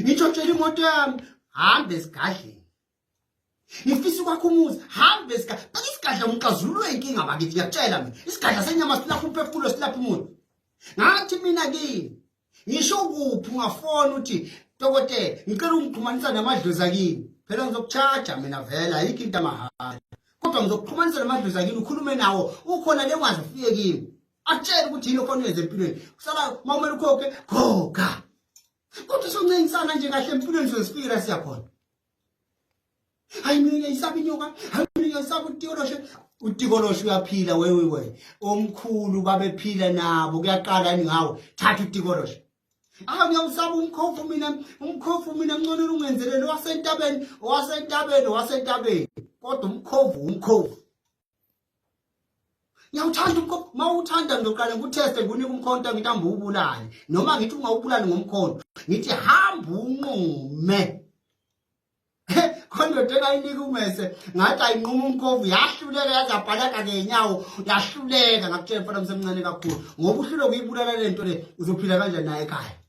Ngitshontshela imoto yami, hambe esigadleni. Ngifisa ukwakha umuzi, hambe esigadla. Bake isigadla umxazululo inkinga bakithi, ngiyakutshela mina. Isigadla senyama silapha umphefumulo, silapha umuntu. Ngathi mina kini, ngisho kuphi ungafona uthi dokotela ngicela ungixhumanisa namadlozi akini. Phela ngizokuchaja mina vele, ayikho into amahhala. Kodwa ngizokuxhumanisa namadlozi akini ukhulume nawo, ukhona le ungaze ufike kimi. Akutshele ukuthi yini ofanele uyenze empilweni. Kusala uma kumele ukhokhe, khokha. Kodwa soncengisana nje kahle empilweni sozifike la siyakhona. Hayi mina ngiyayisaba inyoka, hayi mina ngiyayisaba utikoloshe. Utikoloshe uyaphila wewe we. Omkhulu babephila nabo kuyaqala yini ngawe? Thatha utikoloshe. Ah ngiyawusaba umkhovu mina, umkhovu mina ngcono ungenzelele wasentabeni, wasentabeni, wasentabeni. Kodwa umkhovu umkhovu. Ngiyawuthanda umkhonto, uma uwuthanda ngizoqale ngikutheste ngikunike umkhonto ngithi hamba uwubulale. Noma ngithi ungawubulali ngomkhonto, ngithi hamba unqume. Khondoda engayinika umese ngathi ayinquma umkhovu yahluleka yaze yabhalaka ngenyawo yahluleka ngakutshela mfana msemncane kakhulu ngoba uhlulwe kuyibulala le nto le uzophila kanjani naye ekhaya.